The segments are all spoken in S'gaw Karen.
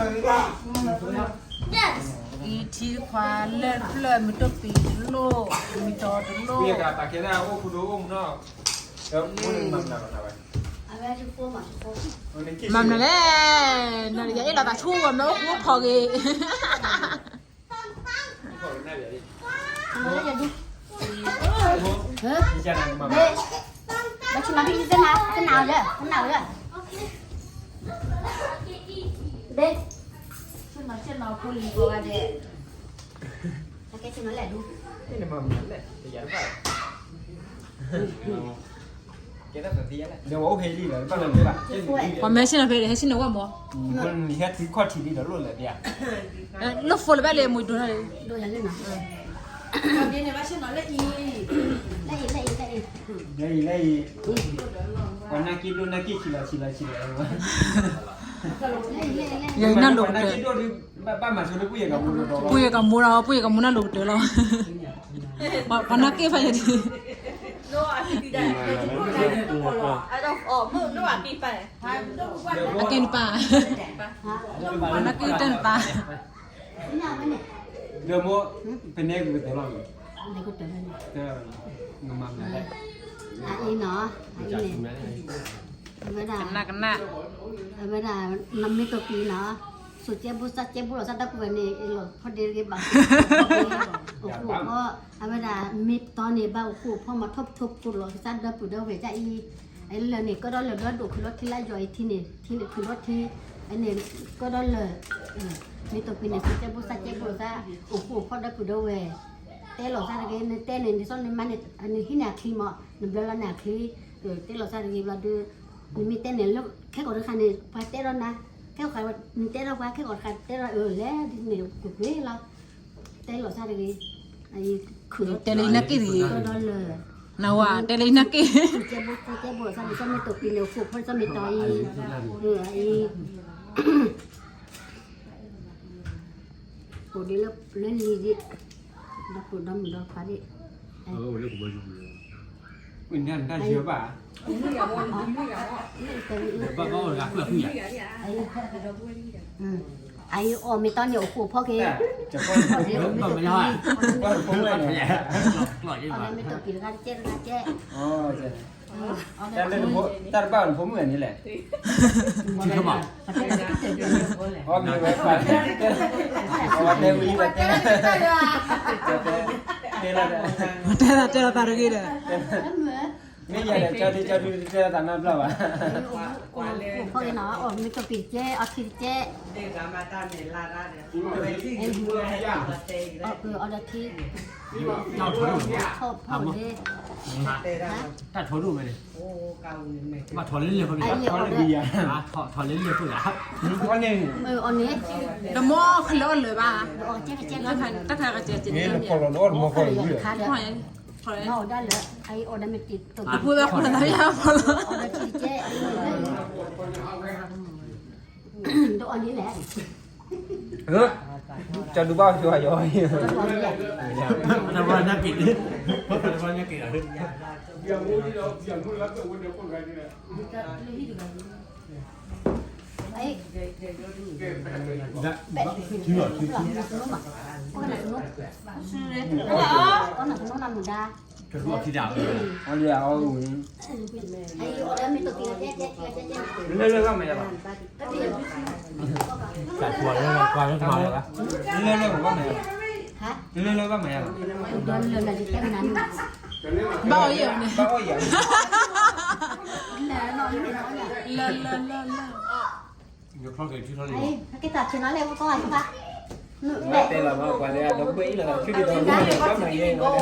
အံၤထံခွါလၢၢ်တဖျၢၣ် မ့ၢ်တိၢ်ပံၤတလိၣ် မ့ၢ်တီတလိၣ် မၤမနုၤလဲၣ်, နယအဲၣ်လီၤသးဆူၣ်ဝဲ မ့ၢ်အိၣ်ဃူအိၣ်ဖိးဂ့ၤ ဘၣ်ဆ့ၣ်နီၤဖဲတနၤ တနၤဝဲလၢ တနၤဝဲလၢ ဘ့ၣ် ဆ့ၣ်နီၤဆ့ၣ်နီၤဖိလံၤကိးဂၤဒဲး ကဲဆ့ၣ်နီၤလဲၣ်ဒူ ပှၤမဲဆ့ၣ်နီၤဖဲဒီး ဟဲဆ့ၣ်နီၤဝဲမး ဟဲတုၤခီၣ်ထံးဒ်ဒီးလိၣ်လဲၣ်ဒ် လိၣ်ဖိလၢၤဘၣ်လၢမုၢ်ဒိၣ်ထီၣ်လံ လၢအံၤ လၢအံၤ ပှၤနၢ်က့ဒိၣ်နၢ်က့ဆံးလီၤဆံးလီၤဆံးလီၤ ယနၢ်လိၤကတၢၢ် ပှၤနၢ်က့ဖးယံၤဒံး အကဲနပၢ် ပှၤနၢ်က့တၢ်နပၢ် ဒီးမိၢ် ပနဲကကတၢၢ်လီၤ ကမၤမနုၤလဲၣ် အအံၤနီၤ အအံၤန့ၣ် အဝဲဒၣ် ကနၣ် အဝဲဒၣ် နမ့ၢ်တိၢ်ပံၤနီၤ စိၤကဲဘိစၢ်ကဲဘိလီၤ စၢ်ဒီပုၢ်ဝဲၢ်န့ၣ် အလီၤဖီဒ့တဂ့ၤဘၣ် အိၣ်ဃူအိၣ်ဖိး အဝဲဒၣ် မ့ၢ်ပတီန့ၣ် ဘၣ်အိၣ်ဃူအိၣ်ဖိးမၤထီၣ်ပထိၣ်ဖိလီၤ ကစၢ်ဒီပုၢ်ဒီဝဲၢ်ကအံၤ အလၢာ်န့ၣ် ကဒီးလၢာ်ဒီးဒိၣ်ခုၣ်လီၤထံလၢယီၤအံၤထံန့ၣ် ထံန့ၣ်ခုၣ်လီၤထံ အန့ၣ် ကဒီးလၢာ် မ့ၢ်တိၢ်ပံၤန့ၣ် စိၤကဲဘိစၢ်ကဲဘိလီၤ အိၣ်ဃူအိၣ်ဖိးဒီပုၢ်ဒီဝဲၢ် တဲလီၤစၢ်တဂ့ၤ နတဲန့ၣ် နစီနမါန့ၣ် နဟံးန့ၢ်အချံမး နဘျၢလီၤန့ၢ်အချံ တဲလီၤစၢ်တဂ့ၤဘျီဒီး နမ့ၢ်တဲန့ၣ်လၢ ခဲကိာ်တခါန့ၣ် ပှၤတဲဒီးနၤ ခဲကိာ် နတဲဒီးပှၤ ခဲကိာ်တခါတဲဒီးအၢလဲၣ် ဒ်န့ၣ်ကွ့ၢ်ကွ့ၢ်လီၤ တဲလီၤစၢ်တဂ့ၤ တဲလၢယနၢ်က့ၣ်တဂ့ၤ ကဒီးလၢာ် နဝၤ တဲလၢယနၢ်က့ၣ် စိၤကဲဘိစၢ်ကဲဘိလီၤ စီၤမ့ၢ်တိၢ်ပံၤန့ၣ် အိၣ်ဃူအိၣ်ဖိး စီၤမ့ၢ်တီၤအံၤ အံၤ အိၣ်ဒ်လၢလံၤဒံး ဒီပုၢ်ဒီမုၣ်ဒီခွါဒံး အအံၤအီၣ်မ့ၢ်တီန့ၣ် အိၣ်ဃူအိၣ်ဖိးက့ၤ အီၣ်မ့ၢ်တိၢ်ပံၤတဂၤတကဲးတဂၤကဲး တၢ်တဘၣ်ဖိမုၣ်ဂၤန့ၣ်လဲၣ် တဲတဲတဲလီၤသးတဂ့ၤဒီး မ့ၢ်ယၤဒီး ကၠီဒုကၠီဒုတဲလီၤသးနီတဘျီဘၣ် အိၣ်ဖီၣ်နီၤ အီၣ်မ့ၢ်တိၢ်ပံၤတကဲး အီထံတကဲး အီၣ်ဒီးထံ ထီၣ်ဖီၣ်န့ၣ် တၢ်ထိဒိၣ်မးန့ၣ် ဘၣ်ထီၣ်လၢလၢၢ်ဖီၣ်န့ၣ် ထီၣ်လၢလၢၢ်ဖီၣ်န့ၣ် အီၣ်န့ၣ် ဒီးမိၢ်ခလၢအီၣ်လၢာ်ဘၣ် တၢ်ခါကကဲး ဖီၣ်လီၤဒီးအီၣ်တမီၤကီၢ်လၢာ် ဖီၣ်လီၤ အီၣ်ဒၣ်လၢ အအံၤအီၣ်ဒီးမ့ၢ်တံၤတိၢ် တဖိဝဲဖိလၢယၤဖီၣ်လီၤ အီၣ်ဒီးတံၤတကဲး ဒီးအီၣ်န့ၣ်လဲၣ် ကၠီဒုဘၣ်ဆိယီၤ တဘၣ်နၢ်က့ၤ တဘၣ်နၢ်က့ၤ လၢလၢဘၣ်မၤယၤလီၤ လၢလၢဘၣ်မၤယၤလီၤ လၢလၢဘၣ်မၤယၤလီၤ ဘၣ်အီၣ်ယဲၢ်န့ၣ် ဘၣ်အီၣ်ယဲၢ် လၢလၢလၢလၢ ကဲတၢ်ဆ့ၣ်နီၤလဲၣ် ပကီၢ်အါကပၢ် တဲလီၤဘၣ်ပှၤလၢအဒီပုၢ်ဝဲၢ်အံၤလီၤ ဆူဒုဒီပုၢ်ဒီဝဲၢ်မၤယဲၢ် သု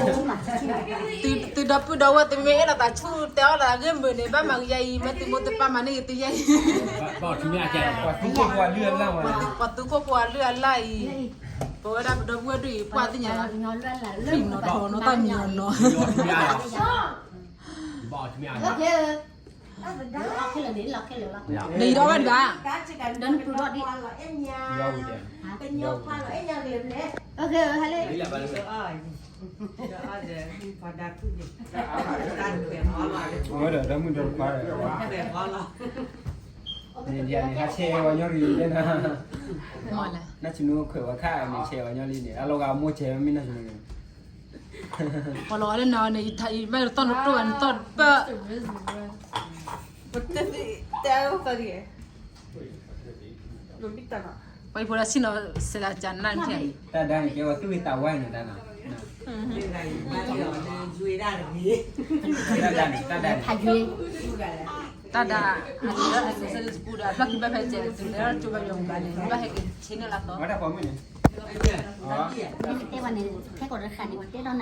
ဒီပုၢ်ဒီဝဲၢ် သုမ့ၢ်အဲၣ်လီၤသးဆူၣ်တဲအီၣ်လီၤဂ့ၢ်မုာ်န့ၣ် ဘၣ်မၤကယၤအံၤ မ့ၢ်သုမိၢ်သုပၢ်မၤန့ၢ်ဂ့ၤသုယဲၢ်အံၤ ပှၤသူၣ်ခိၣ်ဖိအလုၢ်အလၢ်ဝဲ ပှၤသူၣ်ခိၣ်ဖိအလုၢ်အလၢ်အံၤ ပဝဲဒၣ်ပဒီပုၢ်ဝဲၢ်ဒုးအံၤ ပှၢ်သ့ၣ်ညါ နီၢ်နီၢ်တၢ်ညီနီၤ နအံၤဒီးဘၣ်ဒံးဘၣ် ဒီးနပူၤဒီးဒံး ဟဲလ့ ဝဲဒီးတၢ်မုၣ်ဒီးခွါဒီး န့ၣ် ယၤန့ၣ် ဟးဆဲးဝဲညီလံလၢနၤ, နဆူနုခွဲးဝဲခါန့ၣ် ဆဲးဝဲညီလံန့ၣ် အလီၤဂာ်မိၢ်ဆဲးဝဲမ့ၢ်နဆူနုန့ၣ်, ပှၤလီၤဂာ်လၢနၤန့ၣ် ယဘၣ်သီၣ်နတိၢ်နသီၣ်ပၢၢ်, ပှၤအံၤဖိလၢဆံၣ်နီၤစဲးလၢကၠၤနၢ်န့ၣ်, တၢ်ဒၣ်န့ၣ် ကဲဝဲသူၣ်ဂ့ၤသးဝါန့ၣ်တၢ်နီၤ, တၢ်ဒၣ်န့ၣ် တၢ်ဒၣ်န့ၣ် တၢ်ဒၣ် အဖျီၣ်ခံဘၣ်ဖဲစဲး တုၤလၢကၠိဘၣ်ယီၤမူဘၣ်န့ၣ် ဘၣ်ဟဲက့ၤဆ့ၣ်နီၤလၢအသီ, မ့ၢ်တဲပှၤန့ၣ် ခဲကိာ်တဃာ်န့ၣ် ပှၤတဲဒီးနၤ,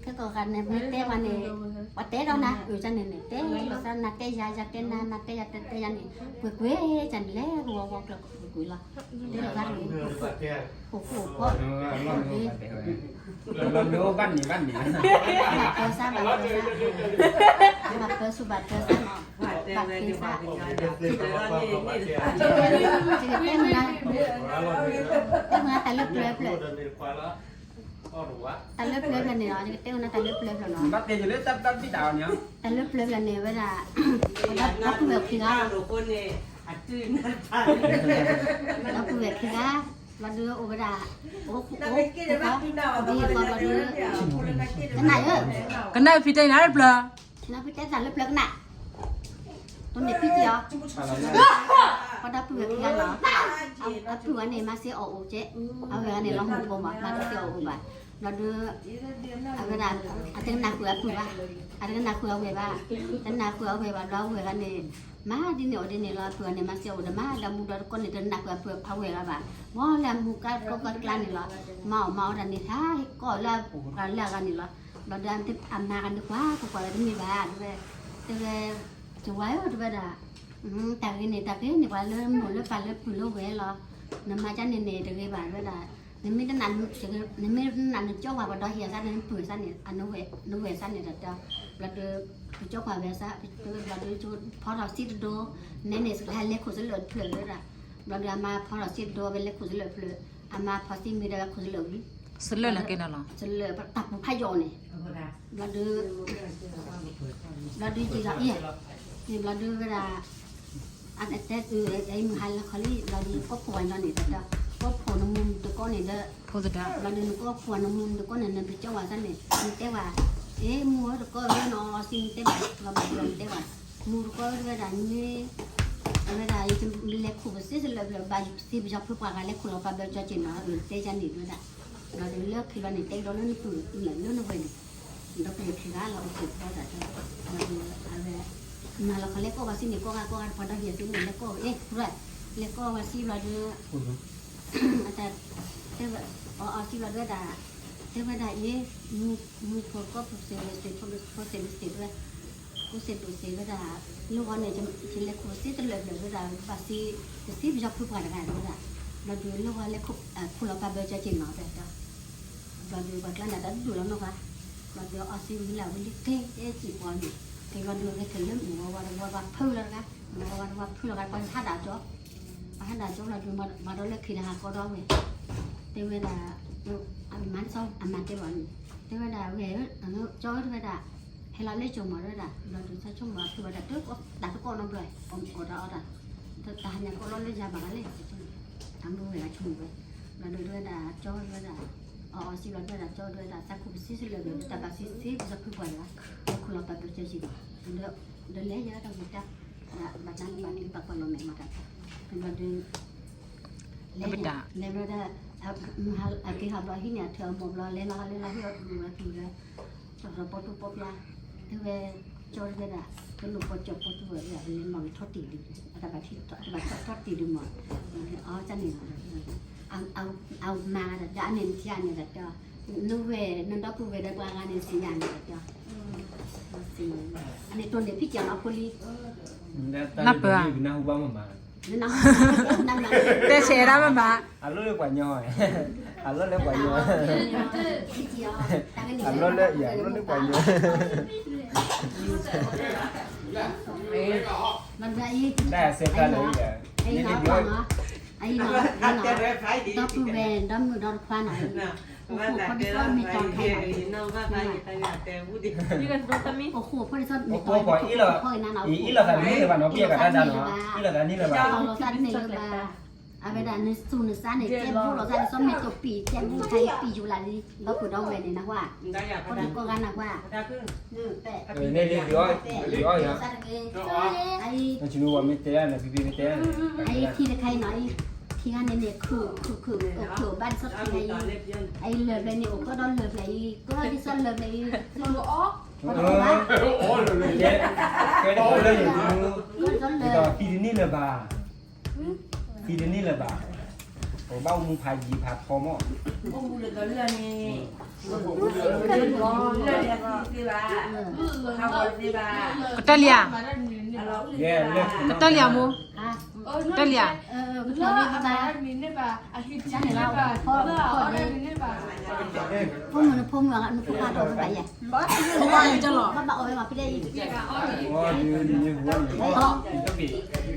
ခဲကိာ်တဃာ်န့ၣ် ပှၤတဲဒီးနၤ, အုၣ်ကန့ၣ်န့ၣ် တဲလိာ်သး နၤတဲယၤ ယၤတဲနၤ နၤတဲယၤ တဲယၤန့ၣ် ပှဲၤကွံာ်ကန့ၣ် လဲၤကဝီၤဝီၤကျၢၤကွံာ်လီၤ, တဲလိာ်သးန့ၣ် အိၣ်ဃိၣ်အိၣ်ဃီ, ဘၣ်န့ၣ်ဘၣ်န့ၣ်, ဘၣ်ပၢဆါ ဘၣ်ပၢဆါ, ဘၣ်ပၢဆူၣ်ဘၣ်ပၢဆါနီၤ, ဘၣ်ပၢဆါ, ယကတဲနၤ, တဲနၤတၢ်လၢပျၢၤပျၢၤ, တၢ်လၢပျၢၤပျၢၤန့ၣ်လီၤ, ယကတဲနၤတၢ်လၢပျၢၤပျၢၤနီၤ, ဘၣ်တဲယၤလၢတၢ်ဘံၣ်တၢ်အီၤန့ၣ်, တၢ်လၢပျၢၤပျၢၤန့ၣ်ဝဲဒၣ် ဒီပုၢ်ဝဲၢ်ခံဂၤ, ဒီပုၢ်ဝဲၢ်ခံဂၤ, ဘျီဒုးအိၣ်ဝဲဒၣ်, အိၣ်ဃိၣ်အိၣ်ဃီ, ဒ်ဃီဘျီဒုး, ကနၣ်ဧၢ, ကနၣ်ဖံတဲနၤလၢပျၢၤ, ဖံတဲတၢ်လၢပျၢၤကနၣ်, တမ့ၢ်ဖံတဲအီၤ, ပှၤဒီပုၢ်ဝဲၢ်ခံဂၤလီၤ, အပုၢ်ဝဲၢ်န့ၣ် မၤစ့အီၣ်အိၣ်ကဲ, အဝဲဂၤန့ၣ် လီၤမုၢ်ပိာ်မး မၤတသ့အီၣ်အိၣ်ဘၣ်, ဘျီဒုး အဝဲဒၣ် အတကနၣ်ဃုာ်အပုၢ်ဘၣ်, အတကနၣ်ဃုာ်အဝဲၢ်ဘၣ်, တနၣ်ဃုာ်အဝဲၢ်ဘၣ် ဘျီအဝဲၢ်ဂၤန့ၣ်, မၤဒ်န့ၣ်အီၤဒ်န့ၣ်လီၤ, အပုၢ်ဂၤန့ၣ် မၤစ့အီၣ်အိၣ်ဒီး မၤဒီးမူဒီးတကီၢ်န့ၣ် တနၣ်ဃုာ်အပုၢ်အဝဲၢ်ဂၤဘၣ်, မ်လၢအမူကါတကီၢ်ကီၢ်ကျါန့ၣ်လီၤ, မၤအီၣ်မၤအီတၢ်န့ၣ် ဟးကီၢ်လၢပှၤလၢအဂၤန့ၣ်လီၤ, ဘျီဒီးအမါဂၤန့ၣ် ကွၢ်ကွၢ်ကွၢ်ဝဲတမ့ၢ်ဘၣ်, တဲဝဲ, တဲဝဲ, ယဝၤဧၢ တဲဝဲဒၣ်, တၢ်ဂ့ၤန့ၣ် တၢ်ဂ့ၤန့ၣ် ပှၤလၢမိၢ်လၢပၢ်လၢပုၢ်လၢဝဲၢ်လီၤ, နမၤကန့ၣ်န့ၣ် တဂ့ၤဘၣ် တဲဝဲဒၣ်, နမ့ၢ်တနာ်, နမ့ၢ်တနာ်နကၠီပှၤ ပှၤဒီဟံၣ်အသးန့ၣ် နပုၢ်သးန့ၣ်, နဝဲၢ်သးန့ၣ်တၢ်တဲ, ဘျီဒီး, ပကၠီပှၤဝဲၢ်သး, ဘျီဒီး ဖီထီၣ်စ့တဒိ, နဲန့ၣ် လဲၤခိၣ်စလၢၢ်တဖျၢၣ်တဲဝဲဒၣ်, ဘျီဒီးအမါဖီထီၣ်စ့တဒိ ဝဲလဲၤခိၣ်စလၢၢ်တဖျၢၣ်, အမါဖီစ့မ့ၢ်ဒီးဝဲခိၣ်စလၢၢ်ဝံၤ, စလၢၢ်န့ၣ်ကဲနၤလီၤ, စလၢၢ်တၢ်ပူၤဖးယိာ်န့ၣ်, ဘျီဒီး ဘျီဒုးယံာ်ဒီးအံၤ, ဘျီဒုးဝဲဒၣ်, အတဲ, အံၤမုၢ်ဟါလီၤခီလံ ဘျီဒုး ကိးဖှိၣ်ဝဲညီန့ၣ်တတီၤ, ကိးဖှိၣ်နမူနတကိးန့ၣ်ဒီး, ဘျီဒုးနကိးဖှိၣ်နမူနတကိးန့ၣ် နပကၠီဝဲသးန့ၣ် နတဲဝဲ, အ့မူဧၢတကိးဧၢ နအီၣ်စံနတဲဘၣ် လီၤဘၣ်လီၤနတဲဝဲ, မူတကိးဧၢတဝဲဒၣ်န့ၣ်, အဝဲဒၣ် ယလဲၤခိၣ်ပစ့စလၢၢ်ဖျၢၣ် ဘၣ်စ့ပယီၤဖုပှၤဂၤလဲၤခိၣ်လီၤပာ်ဘၢကၠီက့ၤနီၤ တဲကန့ၣ်တဝဲဒၣ် ဘျီဒုးလၢခံဘျီန့ၣ် တဲကဒီးလၢနပုၢ်လၢနဝဲၢ်န့ၣ်, ဒီပုၢ်ဝဲၢ်ခံဂၤလီၤ အိၣ်က့ၤဖီတၢ်တၢ်, ဘျီဒုး အဝဲ မၤလီၤခီလဲၤကိးဝဲစံန့ၣ် ကိးဂၤကိးဂၤ ပှၤဒီဟံၣ်အစုန့ၣ် လဲၤကိးဝဲ အ့ၣ် လဲၤကိးဝဲစံဘျီဒုး အတၢ် တဲဝဲ အီၣ်အီၣ်စံဘျီဒုးဒၣ် တဲဝဲဒၣ်အံၤ မူဖိကိးဖိစ့ဝဲစ့ ဖိစ့တစ့တဲဝဲ ဖိစ့တစ့ဝဲဒၣ် လၢဂီၤန့ၣ် ယလဲၤခိၣ်စ့တလၢာ်ဘျၢၣ်ဝဲဒၣ် ဘၣ်စ့ တစ့ပယီၤဖုပှၤတဂၤဝဲဒၣ် ဘျီဒုးလၢဂီၤလဲၤခိၣ် ခိၣ်လီၤပာ်ဘၢကၠီက့ၤနီၤ တဲတၢ် ဘျီဒုးပှၤကျါန့ၣ် တၢ်ဒုးလီၤနီၣ်ဃါ ဘျီဒုးအီၣ်စံဝံၤလၢဝံၤလံ ကဲကဲစံၣ်ပှၤန့ၣ် ကဲဘျီဒုးအဝဲကလၢမုၢ်ဝါဝါတဝါဝါဖုလီၤတဂၤ မုၢ်ဝါဝါတဝါဖုလီၤတဂၤ ပှၤဟးဒၣ်ကၠီ ပှၤဟးဒၣ်ကၠီဘျီဒုး မၤဒီးလၢခံတဟးကီဒီးဝဲ တဲဝဲဒၣ် အမါတဆီအမါတဲဘၣ်န့ၣ် တဲဝဲဒၣ်ဝဲ ကၠီဝဲတဲဝဲဒၣ် ဟဲလီၤလၢကၠိမးတဲဝဲဒၣ် ဘျီဒုး ဆၢဆိကမိၣ်အဖုဝဲဒၣ် တၢ်ကီနီတဘျီ အီၣ်တၢ်အီၣ်တၢ် တၢ်ဟါညါကီလီၤလၢယၤဘၣ်ဂၤလဲၣ် တၢ်မုၢ်ဝဲဒၣ်ဆိကမိၣ်ဝဲ ဘျီဒုးတဲဝဲဒၣ် ကၠီဝဲဒၣ် အီၣ်အီၣ်စံဘျီတဲဝဲဒၣ် ကၠီတဲဝဲဒၣ် သးခိၣ်ပစံးစလၢာ်ဘျီဒုး တၢ်ဘၣ်စံးစံးပစီဖုပှၤယၤ ခိၣ်လီၤပာ်ဘၢကၠီစံးဘၣ် ဒီးလဲၤယဲတၢ်ဝံၤတၢ် ဘၣ်တၢ်န့ၣ်ဘၣ်က့ၤပာ်ကွၢ်လီၤမဲာ်မၤတၢ် ဘျီဒုး လဲၤဘျီဒၣ် အက့ၤဟးဘျီဟံးန့ၢ်အထၢၣ်အမိၢ်ဘျီ လဲၤလီၤဟးလဲၤလီၤဟံၣ်အီၤတုၤဝဲတုၤလၢ စီၤစီၤပီတူၢ်ပီပျါ တဲဝဲ ကၠီတဲဝဲဒၣ် ကလိၣ်ပီကၠီပီတူၢ်ဝဲဒၣ် လဲၤမၤကထီၣ်တ့ၢ်ဒုး အတဘၣ်ထီၣ်တ့ၢ်ဒုးမး အီၣ်ကၢ်န့ၣ်လီၤ အမါဒီး အန့ၣ်ထံၣ်န့ၣ်ဒီး နဝဲၢ် နဒီပုၢ်ဝဲၢ်ဒီးပှၤဂၤန့ၣ် စံးယၤန့ၣ်ဒီး အန့ၣ်တိၢ်န့ၣ်ဖံးကၠီလီၤဖိလံ နၢ်ပၢၢ်ဧါ တဲဆဲးဒၣ်မမၤ အလီၢ်လၢပှၤညီ အလီၢ်လၢပှၤညီ အလီၢ်လၢ အလီၢ်လၢပှၤညီ မၤဒ်အံၤ တၢ်စဲးဖျါလၢ နံၤ အအံၤနီၤ, ဒီပုၢ်ဝဲၢ် ဒီမုၣ်ဒီတခွါနီၤ, အိၣ်ဃိၣ်ဖီဒ်သိးမ့ၢ်တီၤတခါအံၤဘၣ်, အိၣ်ဃိၣ်ဖီဒ်သိးမ့ၢ်တီၤတခါအံၤနီၤ, အံၤလီၤသးတန့ၢ်လၢၤဘၣ်နီၤ, ပှၤကးတၢ်နီၤ, အံၤလီၤသးန့ၢ်လၢၤဘၣ်, အဝဲဒၣ်နသူၣ်နသးန့ၣ် ကဲဘူးလိာ်သးဒ်သိးမ့ၢ်တိာ်ပံာ် ကဲဘူးခါအံၤပံာ်ယူၤလၢ်လံ, ဒီပုၢ်ဒီဝဲၢ်န့ၣ်နကွၢ်, ကီၢ်ဒီးကီၢ်ဂၤနကွၢ်, န့ၣ်လံ, အံၤ, နဆူဝဲမ့ၢ်တဲန့ၣ် ဖံဖံမ့ၢ်တဲန့ၣ်, အံၤခံတခါအံၤနီၤ, ခံဂၤန့ၣ်န့ၣ် ခုၣ်ခုၣ်ခုၣ် အိၣ်ခုၣ်ဘၣ်ဒ်သိးခံဂၤအံၤ, အံၤလၢၢ်ဖျဲၣ်န့ၣ် အိၣ်ကီၢ်ဒီးလၢၢ်ဖျဲၣ်အံၤ ကီၢ်ဒ်သိးလၢၢ်ဖျဲၣ်အံၤ, ကဲ, ကဲဒ်သိးလၢၢ်န့ၣ်, ဒ်သိးသံတန့ၢ်လၢၤဘၣ်, သံတန့ၢ်လၢၤဘၣ်, ပဘၣ်အိၣ်မူဖးယံၤဖးထီမး, ကတၢၢ်လံဧါ, ကတၢၢ်လံဧါမိၢ်, ကတၢၢ်လံဧါ, ဖိမုၣ်နဖိမုၣ်အဖိခွါဒီးဘၣ်ယဲ, ဘၣ်ဘၣ်အီၣ်ဝဲမၤဖဲလဲၣ်အံၤ, ထီၣ်ကၢ်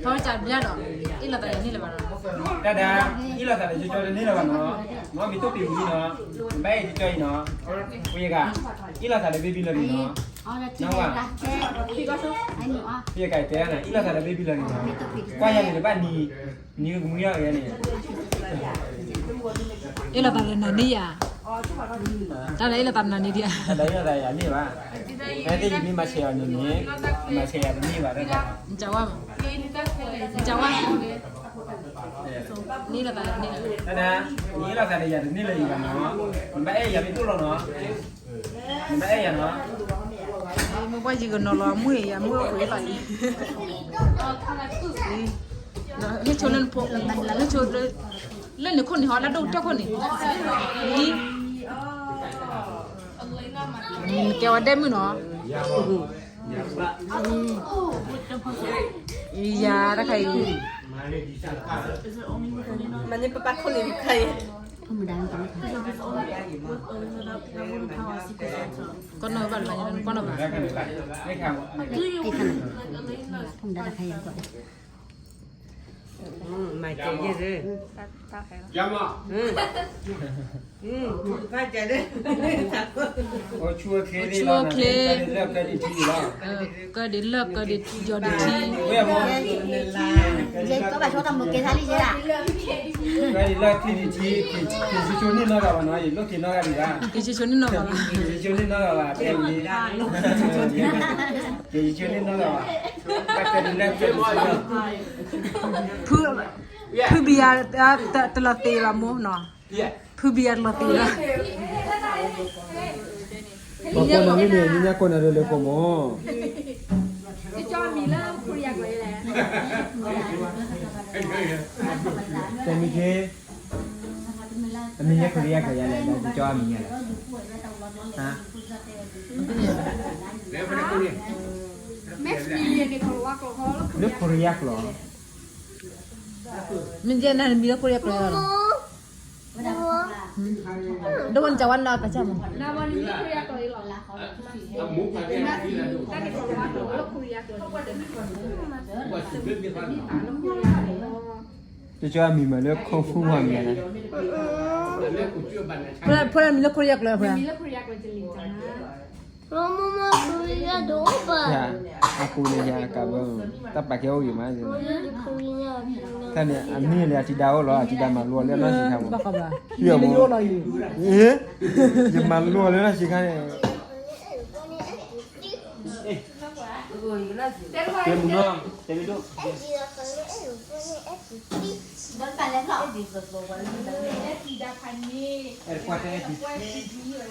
ဘျါဒီး အ့ၣ်လိာ်သးတန့ၢ်လၢၤဘၣ်နီၤ, တၢ်ဒၣ်, အ့ၣ်လိာ်သးတကၠီကၠီတန့ၢ်လၢၤဘၣ်နီၤ, နီၢ်မ့ၢ်တိၢ်ပံာ်ဝံၤနီၤ, နဘၣ်အဲၣ်ကၠီကၠီအံၤနီၤ, ပှၤယက, အ့ၣ်လိာ်သးတဘ့ၣ်ဘံလၢာ်န့ၣ်နီၤ, နဝဲ, ပှၤယကတဲ, အ့ၣ်လိာ်သးတဘ့ၣ်ဘံလၢာ်န့ၣ်နီၤ, ကွၢ်ယၤန့ၣ်တဘၣ်နံၤ, နံၤကမုၢ်ယၤန့ၣ်, အ့ၣ်လိာ်သးတနၤန့ၢ်ယၤ, တၢ်ဒၣ်အ့ၣ်လိာ်သးတနၤန့ၢ်ဒံးဧါ, တၢ်ဒၣ်အ့ၣ်လိာ်သးယၤန့ၢ်ဘၣ်, ဖဲသ့ၣ်ယမ့ၢ်မၤဆဲးအီၤန့ၣ်န့ၣ်, မၤဆဲးယၤတန့ၢ်ဘၣ်, နဝဲ, နဝဲ, တၢ်ဒၣ်, နအ့ၣ်လိာ်သးဒီးယၤတန့ၢ်လၢၤအံၤဘၣ်နီၤ, နဘၣ်အဲၣ်ယၤမ့ၢ်ဒိၣ်လီၤနီၤ, နဘၣ်အဲၣ်ယၤနီၤ, မ့ၢ်ပှၤယံၤကနီၤလီၤ အမုၢ်ယၤမုၢ်အိၣ်ဃုာ်လီၤအံၤ, ဟ့ၣ်ဆိလၢနဖိ, ဟ့ၣ်ဆိ, လၢန့ၣ်ခိၣ်န့ၣ်ဟီ လၢဒိၣ်ကတၢၢ်ခိၣ်န့ၣ်, နကဲဝဲဒဲမုၣ်နီၤ, ယၤတခါအံၤ, မ့ၢ်န့ၣ်ပပၢ်ခိၣ်န့ၣ်တခါအံၤ, ကီၢ်နီၢ်ဘၣ်လၢၤဘၣ်, ကီၢ်နီၢ်ဘၣ်, မ့ၢ်တၢ်တခါအံၤ, အိၣ်ဆူၣ်အိၣ်ချ့, ကဒံးလၢၢ်ကဒံးယီၤဒံးထံ, ကဘၣ်ဆိကမိၣ်က့ၤသးလံယဲဒၣ်, ကဒံးလၢၢ်ထံဒံးထံ, က့ၤဆိဆိန့ၢ်နီၢ်ဂၤဘၣ်နီၤ, ယလိၣ်က့ၤနီၢ်ဂၤဒံးဘၣ်, က့ၤဆိဆိန့ၢ်နီၢ်ဂၤဘၣ်, က့ၤဆိဆိန့ၢ်နီၢ်ဂၤဘၣ်, က့ၤဆိဆိန့ၢ်နီၢ်ဂၤဘၣ်, ဘၣ်ကဒံးလၢၢ်ကဒံးထံ, ဖုဘံယၤ, တလီၤသ့ဘၣ်မိၢ်နီၤ, ဖုဘံယၤတလီၤသ့ဘၣ်, ဘၣ်ကိးနၤမ့ၢ်န့ၣ် ညါကိးနၤဒ်လဲၣ်ကိးမး, တဲမ့ၢ်ခ့, အမံၤလၢခိရံယါကျိာ်ယလဲၣ်, လၢခိရံယါကျိာ်, မ့ၢ်ယဲနမံၤလၢခိရံယါကျိာ်လီၤ, ဒိၣ်ဝဲနကဝါလၢအကစၢ်မး, တကၠီအမံၤမးလၢခိၣ်ဖူဝါမံၤလဲၣ်, ဖဲမံၤလၢခိရံယါကျိာ်ဖဲ, အပူၤန့ၣ်ယၤကးဘၢ, တၢ်ပာ်ကဲအိၣ်ဂ့ၤမး, တၢ်န့ၣ် အမ့ၢ်လၢအထံဒါအိၣ်လီၤ, အထံဒါမၤလိအီၤလၢအနီၢ်ဆံးခါမး, ယမၤလိအီၤလၢအနီၢ်ဆံးခါန့ၣ်, တဲမုၢ်နီၢ်, တဲမုၢ်ဒိၣ်, အဲၣ်ကွၢ်တဲအဲၣ်